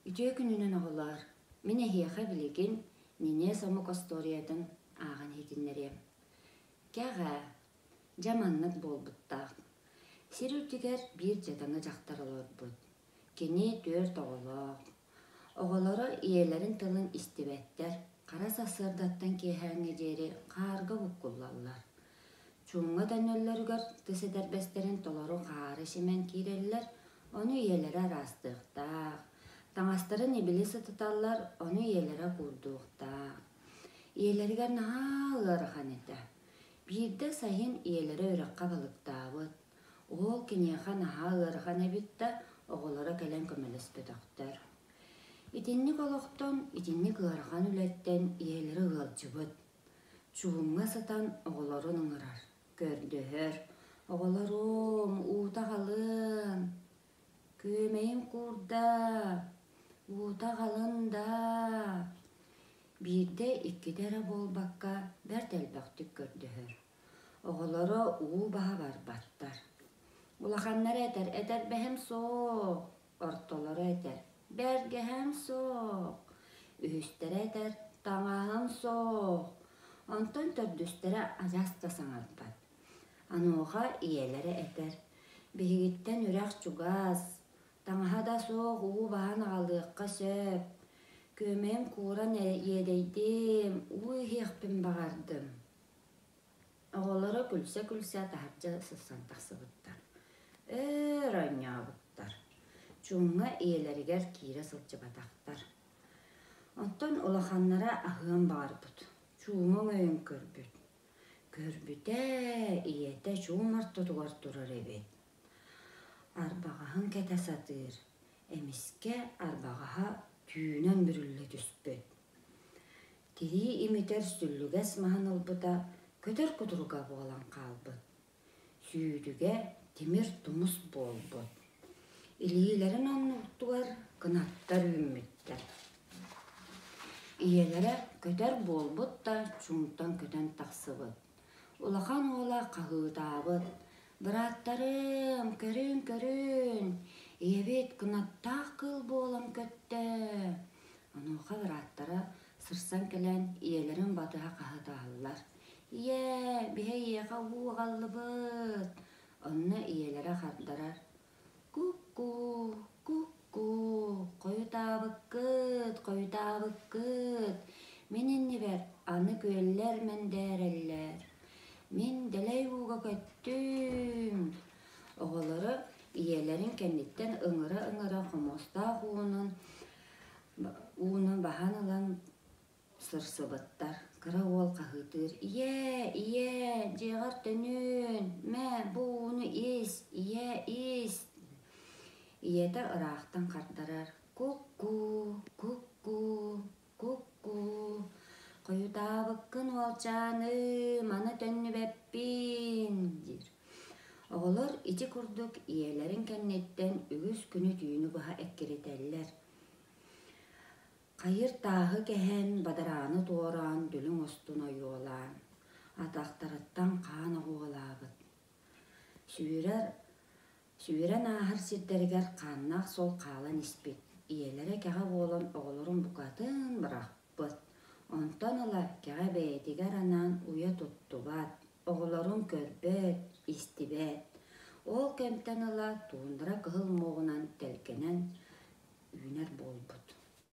Үтүө күнүнэн оҕолоор! Мин эһиэхэ билигин Нинес омук остуоруйатын ааҕан иһитиннэриэм. Кэҕэ, дьэ маннык буолбуттаах. Сир үрдүгэр биир дьадаҥы дьахтар олорбут. Кини түөрт оҕолоох. Оҕолоро ийэлэрин тылын истибэттэр, хара сарсыардаттан киэһээҥҥэ диэри хаарга буккуллаллар. Чуумҥа төннөллөрүгэр тыс этэрбэстэрин толору хаары симэн киирэллэр, ону ийэлэрэ араастыахтаах. Таҥастарын ибили сытыталлар, ону ийэлэрэ куурдуохтаах. Ийэлэригэр наһаа ыарахан этэ. Биирдэ сайын ийэлэрэ үрэххэ балыктаабыт. Уол киниэхэ наһаа ыарахан эбит да, оҕолоро кэлэн көмөлөспөтөхтөр. Итинник олохтон, итинник ыарахан үлэттэн ийэлэрэ ыалдьыбыт. Чуумҥа сытан оҕолорун ыҥырар, көрдөһөр: «Оҕолоруом, уута аҕалыҥ, күөмэйим куурда, уута аҕалын даа» Биирдэ иккитэ эрэ буолбакка, бэрт элбэхтик көрдөһөр. Оҕолоро уу баһа барбаттар. Улаханнара этэр: «Этэрбэһим суох», ортолоро этэр: «Бэргэһэм суох», үһүстэрэ этэр: «Таҥаһым суох», онтон төрдүстэрэ адьас да саҥарбат. Онуоха ийэлэрэ этэр: «Биһигиттэн үрэх чугас, таҥаһа да суох уу баһан аҕалыахха сөп, күөмэйим кууран иэдэйдим, уу иһиэхпин баҕардым» Оҕолоро күлсэ-күлсэ таһырдьа сырсан тахсыбыттар, өр оонньообуттар, чуумҥа ийэлэригэр киирэ сылдьыбатахтар. Оттон улаханнара аһыан баҕарбыт, чуума өҥөйөн көрбүт. Көрбүтэ, ийэтэ чуум ортотугар турар эбит. Арбаҕаһын кэтэ сатыыр, эмискэ арбаҕаһа түүнэн бүрүллэ түспүт. Тирии имитэр сүллүгэс маһын ылбыта көтөр кутуруга буолан хаалбыт, сүүтүгэ тимир тумус буолбут. Илиилэрин оннугар кынаттар үүммүттэр. Ийэлэрэ көтөр буолбут да чуумтан көтөн тахсыбыт. Улахан уола хаһыытаабыт: «Бырааттарым, көрүҥ-көрүҥ, ийэбит кынаттаах кыыл буолан көттө!» Онуоха бырааттара сырсан кэлэн ийэлэрин батыһа хаһытаһаллар: «Ийээ, биһи эйиэхэ уу аҕаллыбыт!» Онно ийэлэрэ хардарар: «Ку-ку, ку-ку, хойутаабыккыт, хойутаабыккыт, мин иннибэр аны күөллэр мэндээрэллэр, мин дэлэй ууга көттүм» Оҕолоро ийэлэрин кэнниттэн ыҥыра-ыҥыра хомуостаах уунун ууну баһан ылан сырсыбыттар. Кыра уол хаһыытыыр: «Ийээ, ийээ, дьиэҕэр төнүн, мэ, бу ууну ис, ийээ, ис!» Ийэтэ ыраахтан хардарар: «Ку-ку, ку-ку, ку-ку, хойутаабыккын уолчааным, аны төннүбэппин» диир. Оҕолор ити курдук ийэлэрин кэнниттэн үгүс күнү-түүнү быһа эккирэтэллэр. Хайыр тааһы кэһэн, бадарааны туораан, дүлүҥ устун ойуолаан, атахтарыттан хаан оҕуолаабыт. Сүүрэр, сүүрэн ааһар сирдэригэр хааннаах суол хаалан испит, ийэлэрэ кэҕэ буолан оҕолорун букатын бырахпыт. Онтон ыла кэҕэ бэйэтигэр анаан уйа туттубат, оҕолорун көрбөт, истибэт. Ол кэмтэн ыла туундара кыһыл муоҕунан тэлгэнэн үүнэр буолбут.